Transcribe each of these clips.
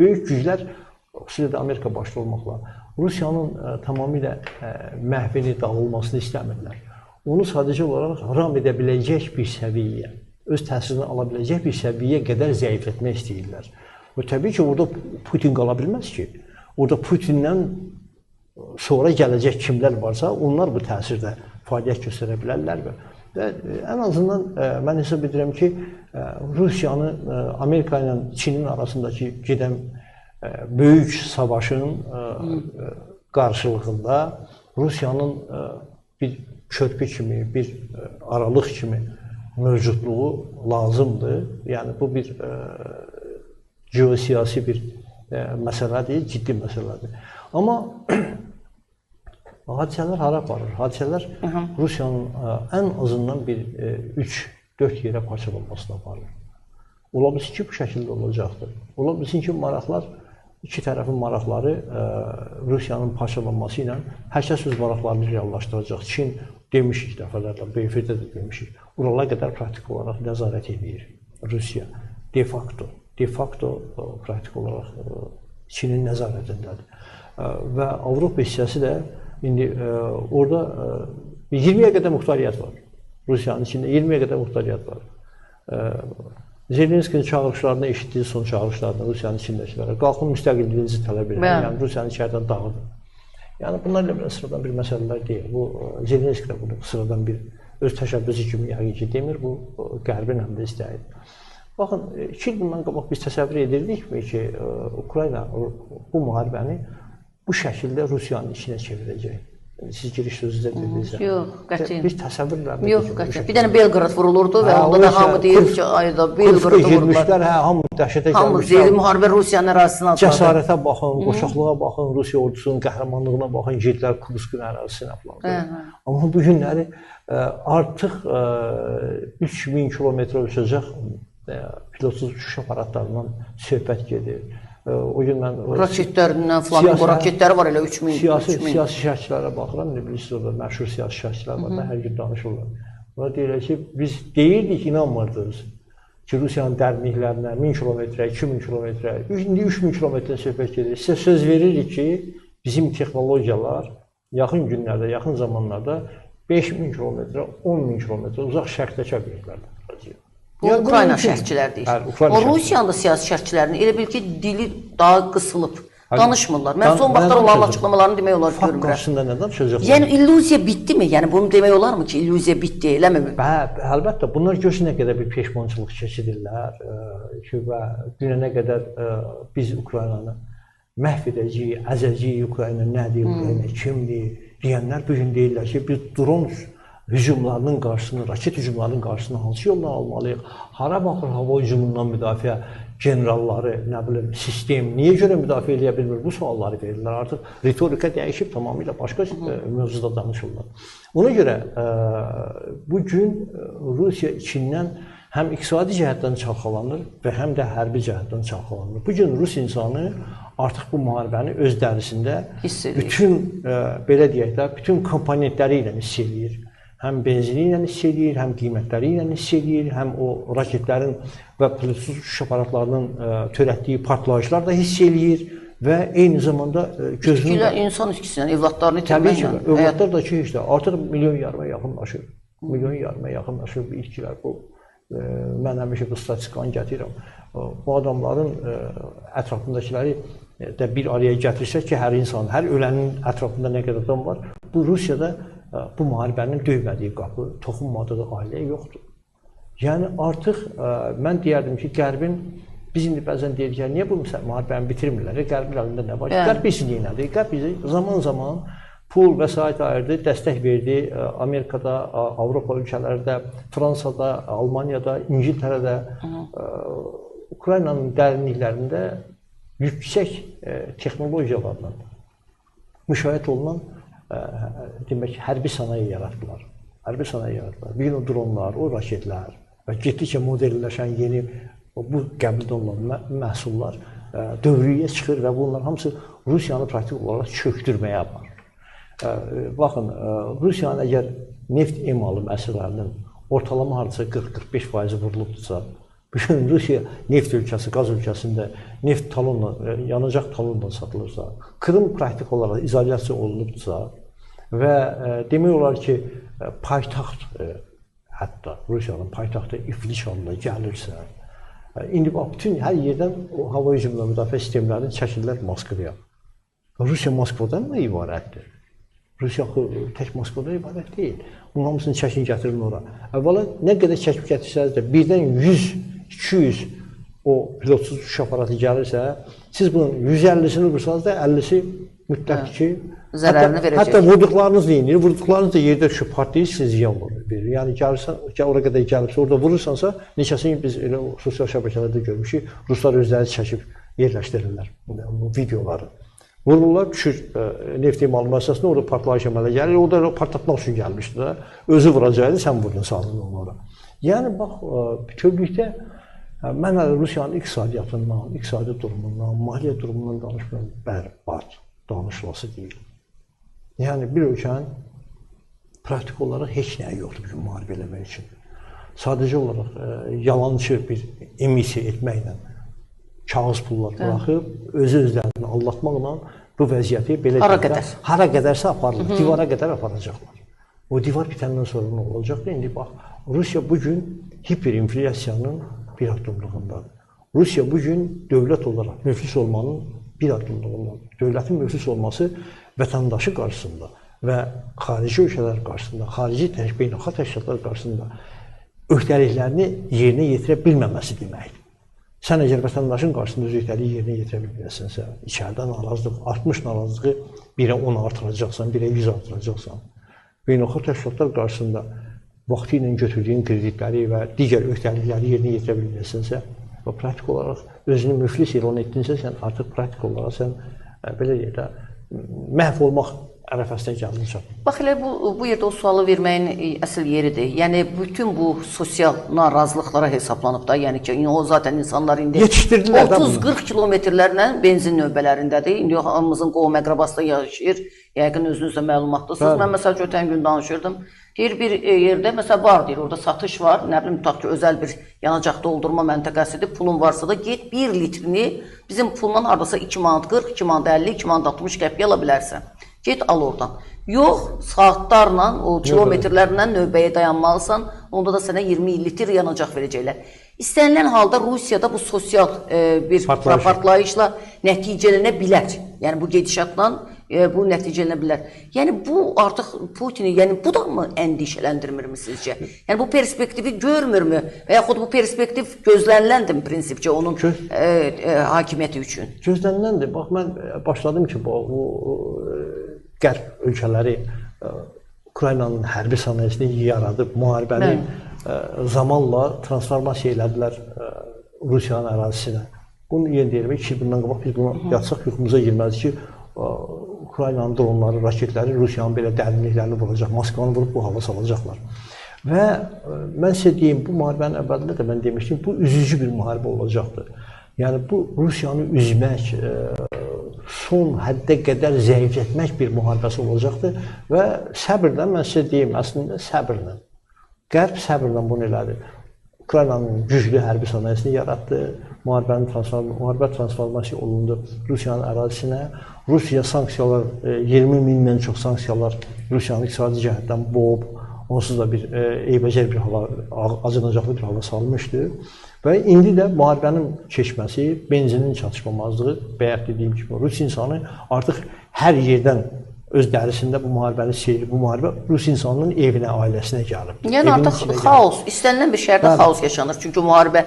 Böyük güclər, xüsusilə də Amerika başda olmaqla, Rusiyanın tamamilə məhvini, dağılmasını istəmirlər. Onu sadəcə olaraq ram edə biləcək bir səviyyə, öz təsirini ala biləcək bir səviyyə qədər zəiflətmək istəyirlər. Və təbii ki, orada Putin qala bilməz ki. Orada Putindən sonra gələcək kimlər varsa, onlar bu təsirdə fəaliyyət göstərə bilərlər. Və ən azından mən hesab edirəm ki, Rusiyanı Amerika ilə Çinin arasındakı gedən böyük savaşın qarşılığında Rusiyanın bir körpü kimi, bir aralıq kimi mövcudluğu lazımdır. Yəni bu bir geosiyasi bir məsələdir, ciddi məsələdir. Amma hadisələr hara aparır? Hadisələr Rusiyanın ən azından bir 3-4 yerə parçalanmasına aparır. Ola bilsin ki, bu şəkildə olacaqdır. Ola bilsin ki, maraqlar, iki tərəfin maraqları Rusiyanın parçalanması ilə hər kəs öz maraqlarını reallaşdıracaq. Çin demişik dəfələrlə, bu efirdə də demişik, oralara qədər praktik olaraq nəzarət edir Rusiya. De facto praktik olaraq Çinin nəzarətindədir. Və Avropa hissəsi də indi orada 20-yə qədər muxtariyyət var. Rusiyanın içində 20-yə qədər muxtariyyət var. Zelenskinin çağırışlarını eşitdiyi son çağırışlarını Rusiyanın içindəkilərə, qalxın müstəqilliyinizi tələb edin, yəni Rusiyanın içəridən dağıdın. Yəni bunlar elə belə sıradan bir məsələlər deyil. Bu Zelenski də bunu sıradan bir öz təşəbbüsü kimi yəqin ki demir, bu Qərbin həm də istəyidir. Baxın, 2 il bundan qabaq biz təsəvvür edirdik ki, Ukrayna bu müharibəni bu şəkildə Rusiyanın içinə çevirəcək. Siz giriş sözünüzdə dediniz. Yox, qətiyyən. Biz təsəvvür eləmirdik. Yox, qətiyyən. Bir dənə Belqrad vurulurdu və onda da hamı deyir ki, ayda Belqradı vurdular. Hə, hamı dəhşətə gəlmişlər. Hamı deyir, müharibə Rusiyanın ərazisinə atladı. Cəsarətə baxın, qoçaqlığa baxın, Rusiya ordusunun qəhrəmanlığına baxın, girdilər Kurskun ərazisinə falan. Amma bu günləri artıq 3000 kilometrə uçacaq pilotsuz uçuş aparatlarından söhbət gedir. O gün mən raketlərindən, flamingo raketləri var elə 3000. Siyasi şərhçilərə baxıram, indi bilirsiniz orada məşhur siyasi şərhçilər var da, hər gün danışırlar. Onlar deyirlər ki, biz deyirdik, inanmırdınız ki, Rusiyanın dərinliklərinə 1000 kilometrə, 2000 kilometrə, indi 3000 kilometrə söhbət gedir. Sizə söz veririk ki, bizim texnologiyalar yaxın günlərdə, yaxın zamanlarda 5000 kilometrə, 10000 kilometrə uzaq şərqdəki obyektlərdə duracaq. Bu, yəni, Ukrayna şərhçilər deyir. O, Rusiyanın da siyasi şərhçilərinin elə bil ki, dili daha qısılıb, danışmırlar. Mən son vaxtlar onların açıqlamalarını demək olar görmürəm. Fakt qarşısında nə danışacaqlar? Yəni, illüziya bitdimi? Yəni, bunu demək olarmı ki, illüziya bitdi, eləmi? Bə, əlbəttə, bunlar görsün nə qədər bir peşmançılıq keçirirlər ki, və dünənə qədər biz Ukraynanı məhv edəcəyik, əzəcəyik, Ukrayna nədir, Ukrayna kimdir deyənlər bu gün deyirlər ki, biz dron hücumlarının qarşısını, raket hücumlarının qarşısını hansı yolla almalıyıq? Hara baxır hava hücumundan müdafiə generalları, nə bilim, sistem niyə görə müdafiə eləyə bilmir? Bu sualları verirlər. Artıq ritorika dəyişib, tamamilə başqa mövzuda danışırlar. Ona görə bu gün Rusiya içindən həm iqtisadi cəhətdən çalxalanır və həm də hərbi cəhətdən çalxalanır. Bu gün Rus insanı artıq bu müharibəni öz dərisində bütün, belə deyək də, bütün komponentləri ilə hiss eləyir. Həm benzini ilə hiss eləyir, həm qiymətləri ilə hiss eləyir, həm o raketlərin və pilotsuz uçuş aparatlarının törətdiyi partlayışlar da hiss eləyir və eyni zamanda gözünün... İtkilər, insan itkisindən, evladlarını itirməklə. Təbii ki, övladlar da ki, işte, artıq 1,5 milyona yaxınlaşır. 1,5 milyona yaxınlaşır bu itkilər. Bu, mən həmişə bu statistikanı gətirirəm. Bu adamların ətrafındakıları də bir araya gətirsək ki, hər insan, hər ölənin ətrafında nə qədər adam var, bu Rusiyada bu müharibənin döymədiyi qapı, toxunmadığı ailə yoxdur. Yəni artıq mən deyərdim ki, Qərbin, biz indi bəzən deyirik ki, niyə bu müharibəni bitirmirlər? Qərbin əlində nə var? Qərb bilsin nədir? Qərb bizi zaman-zaman pul vəsait ayırdı, dəstək verdi Amerikada, Avropa ölkələrdə, Fransada, Almaniyada, İngiltərədə, Ukraynanın dərinliklərində yüksək texnologiyalarla müşayiət olunan demək, hərbi sənaye yaratdılar. Hərbi sənaye yaratdılar. Bir gün o dronlar, o raketlər və getdikcə modelləşən yeni bu qəbildə olan məhsullar dövrüyə çıxır və bunlar hamısı Rusiyanı praktik olaraq çökdürməyə aparır. Baxın, Rusiyanın əgər neft emalı məsələlərinin ortalama hardasa 40-45% vurulubdursa, Bugün Rusiya neft ölkəsi, qaz ölkəsində neft talonla, yanacaq talonla satılırsa, Krım praktik olaraq izolyasiya olunubsa və demək olar ki, paytaxt, hətta Rusiyanın paytaxtı iflic halında gəlirsə, indi bax, bütün hər yerdən o hava hücumundan müdafiə sistemlərini çəkirlər Moskvaya. Rusiya Moskvadan mı ibarətdir? Rusiya tək Moskvadan ibarət deyil. Bunun hamısını çəkin gətirin ora. Əvvəla nə qədər çəkib gətirsəniz də birdən 100, 200 o pilotsuz uçuş aparatı gəlirsə, siz bunun 150-sini vursanız da 50-si mütləq ki, zərərini verəcək. Hətta vurduqlarınız neyinir? Vurduqlarınız da yerdə düşüb partlayır, sizə ziyan verir. Yəni gəlirsən, ora qədər gəlibsə, orada vurursansa, neçəsini biz elə sosial şəbəkələrdə görmüşük, ruslar özləri çəkib yerləşdirirlər bu videoları. Vururlar, düşür neft emalı müəssisəsində, orada partlayış əmələ gəlir, orada partlatmaq üçün gəlmişdi də. Özü vuracaqdı, sən vurdun, saldın onlara. Yəni bax, bütövlükdə mən hələ Rusiyanın iqtisadiyyatından, iqtisadi durumundan, maliyyə durumundan danışmıram, bərbad danışılası deyil. Yəni bir ölkənin praktik olaraq heç nəyi yoxdur bugün müharibə eləmək üçün. Sadəcə olaraq yalançı bir emissiya etməklə kağız pullar buraxıb, özü özlərini aldatmaqla bu vəziyyəti belə hara qədər? Hara qədərsə aparılır, divara qədər aparacaqlar. O divar bitəndən sonra nə olacaq? İndi bax, Rusiya bugün hiperinflyasiyanın bir addımlığındadır. Rusiya bugün dövlət olaraq müflis olmanın bir addımlığındadır. Dövlətin müflis olması vətəndaşı qarşısında və xarici ölkələr qarşısında, xarici beynəlxalq təşkilatlar qarşısında öhdəliklərini yerinə yetirə bilməməsi deməkdir. Sən əgər vətəndaşın qarşısında öz öhdəliyi yerinə yetirə bilməsənsə, içəridə narazılıq, artmış narazılığı 1-ə 10 artıracaqsan, 1-ə 100 artıracaqsan, beynəlxalq təşkilatlar qarşısında vaxtı ilə götürdüyün kreditləri və digər öhdəlikləri yerinə yetirə bilməsənsə və praktik olaraq özünü müflis elan etdinsə, sən artıq praktik olaraq sən belə deyək də məhv olmaq ərəfəsinə gəldin çatdın. Bax elə bu yerdə o sualı verməyin əsl yeridir. Yəni bütün bu sosial narazılıqlara hesablanıb da, yəni ki, o zaten insanlar indi 30-40 kilometrlərlə benzin növbələrindədir. İndi hamımızın qohum əqrabası da yaşayır. Yəqin özünüz də məlumatlısınız. Mən məsəl üçün ötən gün danışırdım. Deyir bir yerdə məsəl var deyir, orada satış var. Nə bilim tutaq ki, özəl bir yanacaq doldurma məntəqəsidir. Pulun varsa da get 1 litrini bizim pulla hardasa 2 manat 40, 2 manat 50, 2 manat 60 qəpiyə ala bilərsən. Get al oradan. Yox, saatlarla, o kilometrlərlə növbəyə dayanmalısan, onda da sənə 20 litr yanacaq verəcəklər. İstənilən halda Rusiyada bu sosial bir partlayışla nəticələnə bilər. Yəni bu gedişatla bu nəticələnə bilər. Yəni bu artıq Putini, yəni bu da mı əndişələndirmirmi sizcə? Yəni bu perspektivi görmürmü? Və yaxud bu perspektiv gözləniləndirmi prinsipcə onun hakimiyyəti üçün? Gözləniləndir. Bax mən başladım ki, bu Qərb ölkələri Ukraynanın hərbi sənayesini yaradıb, müharibəni zamanla transformasiya elədilər Rusiyanın ərazisinə. Bunu yenə deyirəm, 2 il bundan qabaq biz bunu yatsaq yuxumuza girməzdik ki, Ukraynanın dronları, raketləri Rusiyanın belə dərinliklərini vuracaq, Moskvanı vurub bu hala salacaqlar. Və mən sizə deyim, bu müharibənin əvvəlində də mən demişdim, bu üzücü bir müharibə olacaqdır. Yəni bu Rusiyanı üzmək, son həddə qədər zəiflətmək bir müharibəsi olacaqdır və səbirlə, mən sizə deyim, əslində səbirlə. Qərb səbirlə bunu elədi. Ukraynanın güclü hərbi sənayesini yaratdı, müharibə transformasiya olundu Rusiyanın ərazisinə. Rusiya sanksiyalar, 20 mindən çox sanksiyalar Rusiyanın iqtisadi cəhətdən boğub, onsuz da bir eybəcər bir hala, acınacaqlı bir hala salmışdı. Və indi də müharibənin keçməsi, benzinin çatışmamazlığı, bayaq dediyim kimi, Rus insanı artıq hər yerdən öz dərisində bu müharibəni seyir, bu müharibə Rus insanının evinə, ailəsinə gəlib. Yəni artıq xaos, istənilən bir şəhərdə xaos yaşanır. Çünki müharibə,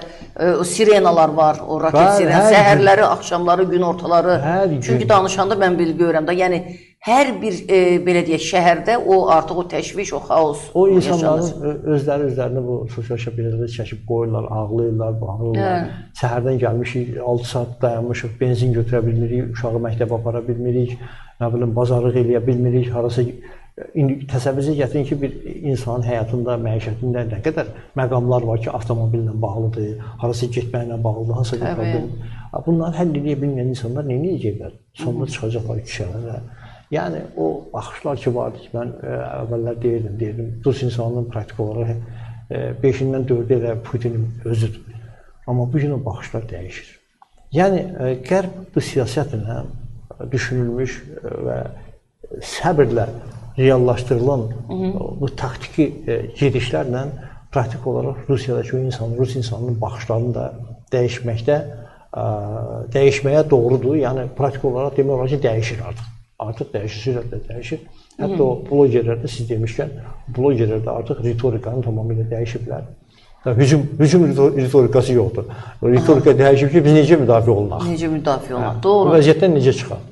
o sirenalar var, o raket siren, səhərləri, axşamları, gün ortaları. Çünki danışanda mən görürəm də, yəni hər bir belə deyək şəhərdə o artıq o təşviş, o xaos o insanların özləri özlərini bu sosial şəbəkələrdə çəkib qoyurlar, ağlayırlar, bağırırlar. Səhərdən gəlmişik, 6 saat dayanmışıq, benzin götürə bilmirik, uşağı məktəbə apara bilmirik, nə bilim bazarlıq eləyə bilmirik, harasa indi təsəvvürünüzə gətirin ki, bir insanın həyatında, məişətində nə qədər məqamlar var ki, avtomobillə bağlıdır, harasa getməklə bağlıdır, hansısa bir problem. Bunları həll edə bilməyən insanlar nə edəcəklər? Sonda çıxacaqlar küçələrə. Yəni o baxışlar ki vardı ki, mən əvvəllər deyirdim, Rus insanının praktik olaraq 5-dən 4-ü elə Putinin özüdür. Amma bu gün o baxışlar dəyişir. Yəni Qərb bu siyasətlə düşünülmüş və səbirlə reallaşdırılan bu taktiki gedişlərlə praktik olaraq Rusiyadakı o insanın, Rus insanının baxışlarını da dəyişməkdə, dəyişməyə doğrudur. Yəni praktik olaraq demək olar ki, dəyişir artıq. Artıq dəyişir, sürətlə dəyişir. Hətta o blogerlər də, siz demişkən, blogerlər də artıq ritorikanı tamamilə dəyişiblər. Hücum ritorikası yoxdur. Ritorika dəyişib ki, biz necə müdafiə olunaq? Necə müdafiə olunaq? Doğru. Bu vəziyyətdən necə çıxaq?